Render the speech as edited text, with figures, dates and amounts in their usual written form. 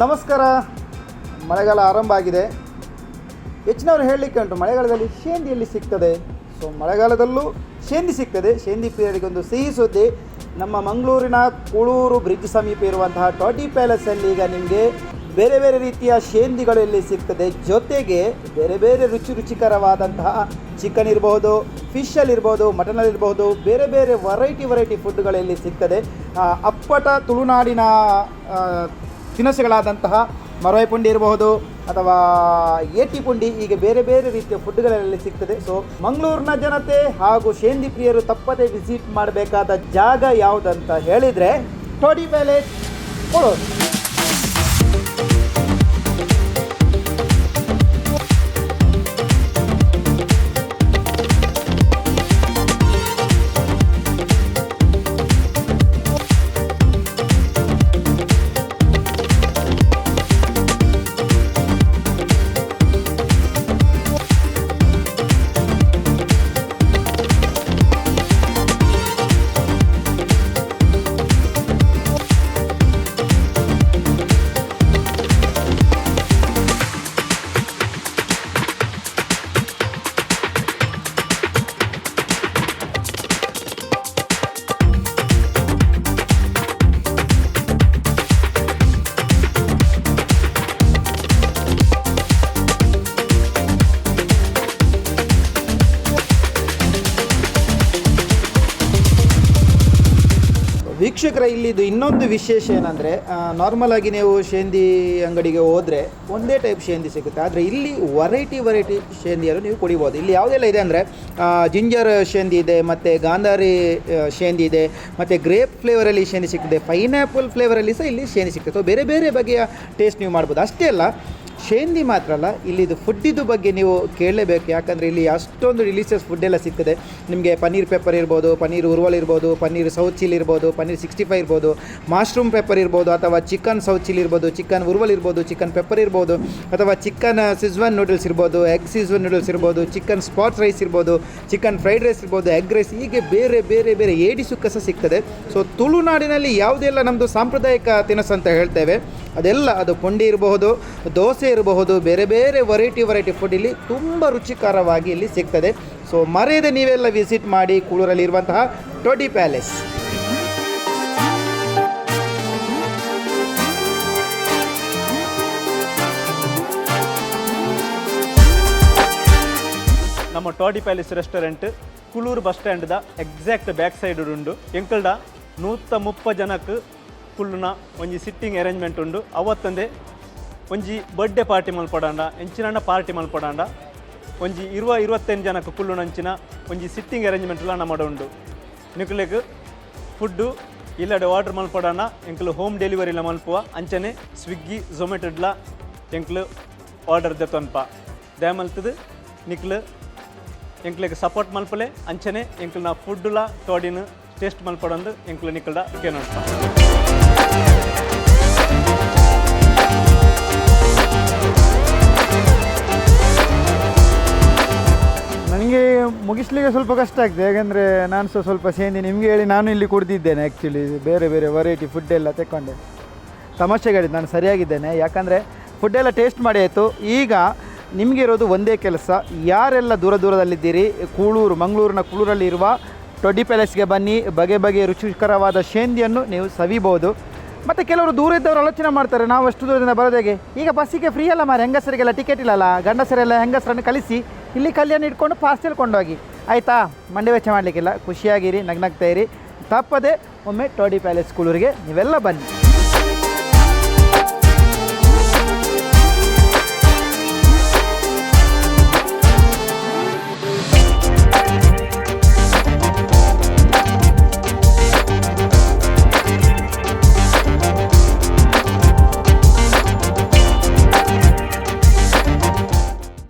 ನಮಸ್ಕಾರ. ಮಳೆಗಾಲ ಆರಂಭ ಆಗಿದೆ. ಹೆಚ್ಚಿನವರು ಹೇಳಲಿಕ್ಕೆ ಉಂಟು, ಮಳೆಗಾಲದಲ್ಲಿ ಶೇಂದಿ ಎಲ್ಲಿ ಸಿಗ್ತದೆ? ಸೊ ಮಳೆಗಾಲದಲ್ಲೂ ಶೇಂದಿ ಸಿಗ್ತದೆ. ಶೇಂದಿ ಪ್ರಿಯರಿಗೆ ಒಂದು ಸಿಹಿ ಸುದ್ದಿ. ನಮ್ಮ ಮಂಗಳೂರಿನ ಕೂಳೂರು ಬ್ರಿಡ್ಜ್ ಸಮೀಪ ಇರುವಂತಹ ಟೋಡಿ ಪ್ಯಾಲೇಸಲ್ಲಿ ಈಗ ನಿಮಗೆ ಬೇರೆ ಬೇರೆ ರೀತಿಯ ಶೇಂದಿಗಳು ಇಲ್ಲಿ ಸಿಗ್ತದೆ. ಜೊತೆಗೆ ಬೇರೆ ಬೇರೆ ರುಚಿ ರುಚಿಕರವಾದಂತಹ ಚಿಕನ್ ಇರ್ಬೋದು, ಫಿಶಲ್ಲಿ ಇರ್ಬೋದು, ಮಟನಲ್ಲಿ ಇರ್ಬೋದು, ಬೇರೆ ಬೇರೆ ವೆರೈಟಿ ವೆರೈಟಿ ಫುಡ್ಗಳಲ್ಲಿ ಸಿಗ್ತದೆ. ಅಪ್ಪಟ ತುಳುನಾಡಿನ ತಿನಿಸುಗಳಾದಂತಹ ಮರವಾಯಿ ಪುಂಡಿ ಇರಬಹುದು ಅಥವಾ ಏಟಿ ಪುಂಡಿ, ಹೀಗೆ ಬೇರೆ ಬೇರೆ ರೀತಿಯ ಫುಡ್ಗಳಲ್ಲಿ ಸಿಗ್ತದೆ. ಸೊ ಮಂಗಳೂರಿನ ಜನತೆ ಹಾಗೂ ಶೇಂದಿ ಪ್ರಿಯರು ತಪ್ಪದೇ ವಿಸಿಟ್ ಮಾಡಬೇಕಾದ ಜಾಗ ಯಾವುದಂತ ಹೇಳಿದರೆ ಟೋಡಿ ಪ್ಯಾಲೇಸ್, ಕೂಳೂರು. ವೀಕ್ಷಕರ, ಇಲ್ಲಿದ್ದು ಇನ್ನೊಂದು ವಿಶೇಷ ಏನಂದರೆ, ನಾರ್ಮಲ್ ಆಗಿ ನೀವು ಶೇಂದಿ ಅಂಗಡಿಗೆ ಹೋದರೆ ಒಂದೇ ಟೈಪ್ ಶೇಂದಿ ಸಿಗುತ್ತೆ. ಆದರೆ ಇಲ್ಲಿ ವೆರೈಟಿ ವೆರೈಟಿ ಶೇಂದಿಯನ್ನು ನೀವು ಕುಡಿಬೋದು. ಇಲ್ಲಿ ಯಾವುದೆಲ್ಲ ಇದೆ ಅಂದರೆ, ಜಿಂಜರ್ ಶೇಂದಿ ಇದೆ, ಮತ್ತು ಗಾಂಧಾರಿ ಶೇಂದಿ ಇದೆ, ಮತ್ತು ಗ್ರೇಪ್ ಫ್ಲೇವರಲ್ಲಿ ಶೇಂದಿ ಸಿಗ್ತದೆ, ಪೈನ್ಯಾಪಲ್ ಫ್ಲೇವರಲ್ಲಿ ಸಹ ಇಲ್ಲಿ ಶೇಂದಿ ಸಿಗ್ತದೆ. ಸೊ ಬೇರೆ ಬೇರೆ ಬಗೆಯ ಟೇಸ್ಟ್ ನೀವು ಮಾಡ್ಬೋದು. ಅಷ್ಟೇ ಅಲ್ಲ, ಶೇಂದಿ ಮಾತ್ರ ಅಲ್ಲ, ಇಲ್ಲಿದು ಫುಡ್ಡಿದ್ದು ಬಗ್ಗೆ ನೀವು ಕೇಳಲೇಬೇಕು. ಯಾಕಂದರೆ ಇಲ್ಲಿ ಅಷ್ಟೊಂದು ಡಿಲಿಷಿಯಸ್ ಫುಡ್ಡೆಲ್ಲ ಸಿಗ್ತದೆ ನಿಮಗೆ. ಪನ್ನೀರ್ ಪೆಪ್ಪರ್ ಇರ್ಬೋದು, ಪನ್ನೀರ್ ಉರುವಲ್ ಇರ್ಬೋದು, ಪನ್ನೀರ್ ಸೌತ್ ಚಿಲ್ಲಿ ಇರ್ಬೋದು, ಪನ್ನೀರ್ 65 ಇರ್ಬೋದು, ಮಶ್ರೂಮ್ ಪೆಪ್ಪರ್ ಇರ್ಬೋದು, ಅಥವಾ chicken south chilli ಇರ್ಬೋದು, ಚಿಕನ್ ಉರುವಲ್ ಇರ್ಬೋದು, ಚಿಕನ್ ಪೆಪ್ಪರ್ ಇರ್ಬೋದು, ಅಥವಾ ಚಿಕನ್ ಸಿಜ್ವಾನ್ ನೂಡಲ್ಸ್ ಇರ್ಬೋದು, ಎಗ್ ಸಿಜ್ವಾನ್ ನೂಡಲ್ಸ್ ಇರ್ಬೋದು, chicken spot rice ಇರ್ಬೋದು, chicken fried rice ಇರ್ಬೋದು, ಎಗ್ ರೈಸ್, ಹೀಗೆ ಬೇರೆ ಬೇರೆ ಬೇರೆ ಏಡಿ ಸುಕ್ಕ ಸಹ ಸಿಗ್ತದೆ. ಸೊ ತುಳುನಾಡಿನಲ್ಲಿ ಯಾವುದೆಲ್ಲ ನಮ್ಮದು ಸಾಂಪ್ರದಾಯಿಕ ತಿನಿಸು ಅಂತ ಹೇಳ್ತೇವೆ, ಅದೆಲ್ಲ, ಅದು ಪುಂಡಿ ಇರಬಹುದು, ದೋಸೆ ಇರಬಹುದು, ಬೇರೆ ಬೇರೆ variety variety food ಇಲ್ಲಿ ತುಂಬ ರುಚಿಕರವಾಗಿ ಇಲ್ಲಿ ಸಿಗ್ತದೆ. ಸೊ ಮರೆಯದೆ ನೀವೆಲ್ಲ ವಿಸಿಟ್ ಮಾಡಿ ಕೂಳೂರಲ್ಲಿ ಇರುವಂತಹ ಟೋಡಿ ಪ್ಯಾಲೇಸ್. ನಮ್ಮ toddy palace restaurant Kulur bus ಸ್ಟ್ಯಾಂಡ್ದ exact back side ಉಂಡು. ಎಂಕಲ್ಡ 130 ಜನಕ್ಕೆ ಕುಲ್ಲುನ ಒಂಜಿ ಸಿಟ್ಟಿಂಗ್ ಅರೇಂಜ್ಮೆಂಟ್ ಉಂಡು. ಅವತ್ತಂದೆ ಒಂಜಿ ಬರ್ಡೇ ಪಾರ್ಟಿ ಮಲ್ಪಡಾಂಡ, ಎಂಚಿನ ಪಾರ್ಟಿ ಮಲ್ಪಡಾಂಡ, ಒಂಜಿ 20-25 ಜನಕ್ಕೆ ಕುಲ್ಲುನಂಚಿನ ಒಂಜಿ ಸಿಟ್ಟಿಂಗ್ ಅರೇಂಜ್ಮೆಂಟ್ಲ ನಮ್ಮಡ ಉಂಡು. ನಿಕುಲೆಗ್ ಫುಡ್ಡು ಇಲ್ಲಡೆ ಆರ್ಡರ್ ಮಲ್ಪಡಾಂಡ ಎಂಕುಲು ಹೋಮ್ ಡೆಲಿವರಿಲ ಮಲ್ಪುವ. ಅಂಚನೆ ಸ್ವಿಗ್ಗಿ, ಝೊಮ್ಯಾಟೊಡ್ಲ ಎಂಕ್ಲು ಆರ್ಡರ್ ದೆತ್ತೊನ್ಪ. ದಯಮಲ್ತದು ನಿಕ್ಲು ಎಂಕ್ಲೆಗ್ ಸಪೋರ್ಟ್ ಮಲ್ಪಲೆ. ಅಂಚನೆ ಎಂಕ್ಲನ ಫುಡ್ಡುಲ ಟೋಡಿನ ಟೇಸ್ಟ್ ಮಲ್ಪಡಂದು ಎಂಕ್ಲು ನಿಕ್ಕಲ್ಡ ಕೇನೊಂಟ. ನನಗೆ ಮುಗಿಸ್ಲಿಕ್ಕೆ ಸ್ವಲ್ಪ ಕಷ್ಟ ಆಗ್ತದೆ. ಯಾಕಂದರೆ ನಾನು ಸಹ ಸ್ವಲ್ಪ ಶೇಂದಿ ನಿಮಗೆ ಹೇಳಿ ನಾನು ಇಲ್ಲಿ ಕುಡ್ದಿದ್ದೇನೆ. ಆ್ಯಕ್ಚುಲಿ ಬೇರೆ ಬೇರೆ ವೆರೈಟಿ ಫುಡ್ ಎಲ್ಲ ತೆಕ್ಕೊಂಡೆ. ತಮಾಷೆಗೆ ಹೇಳಿದ್ದು, ನಾನು ಸರಿಯಾಗಿದ್ದೇನೆ. ಯಾಕಂದರೆ ಫುಡ್ಡೆಲ್ಲ ಟೇಸ್ಟ್ ಮಾಡಿ ಆಯಿತು. ಈಗ ನಿಮಗೆ ಇರೋದು ಒಂದೇ ಕೆಲಸ. ಯಾರೆಲ್ಲ ದೂರ ದೂರದಲ್ಲಿದ್ದೀರಿ, ಕೂಳೂರು, ಮಂಗಳೂರಿನ ಕೂಳೂರಲ್ಲಿ ಇರುವ ಟೊಡ್ಡಿ ಪ್ಯಾಲೇಸ್ಗೆ ಬನ್ನಿ. ಬಗೆ ಬಗೆಯ ರುಚಿಕರವಾದ ಶೇಂದಿಯನ್ನು ನೀವು ಸವಿಬೋದು. ಮತ್ತು ಕೆಲವರು ದೂರ ಇದ್ದವರು ಆಲೋಚನೆ ಮಾಡ್ತಾರೆ, ನಾವು ಅಷ್ಟು ದೂರದಿಂದ ಬರೋದು ಹೇಗೆ? ಈಗ ಬಸ್ಸಿಗೆ ಫ್ರೀ ಅಲ್ಲ ಮಾರೆ, ಹೆಂಗಸರಿಗೆಲ್ಲ ಟಿಕೆಟ್ ಇಲ್ಲಲ್ಲ. ಗಂಡಸರೆಲ್ಲ ಹೆಂಗಸರನ್ನು ಕಳಿಸಿ, ಇಲ್ಲಿ ಕಲ್ಯಾಣ ಇಟ್ಕೊಂಡು ಪಾರ್ಸೆಲ್ ಕೊಂಡೋಗಿ, ಆಯಿತಾ? ಮಂಡೆ ವೆಚ್ಚ ಮಾಡಲಿಕ್ಕಿಲ್ಲ. ಖುಷಿಯಾಗಿರಿ, ನಗ್ನಗ್ತಾ ಇರಿ. ತಪ್ಪದೆ ಒಮ್ಮೆ ಟೋಡಿ ಪ್ಯಾಲೇಸ್ ಕೂಳೂರಿಗೆ ನೀವೆಲ್ಲ ಬನ್ನಿ.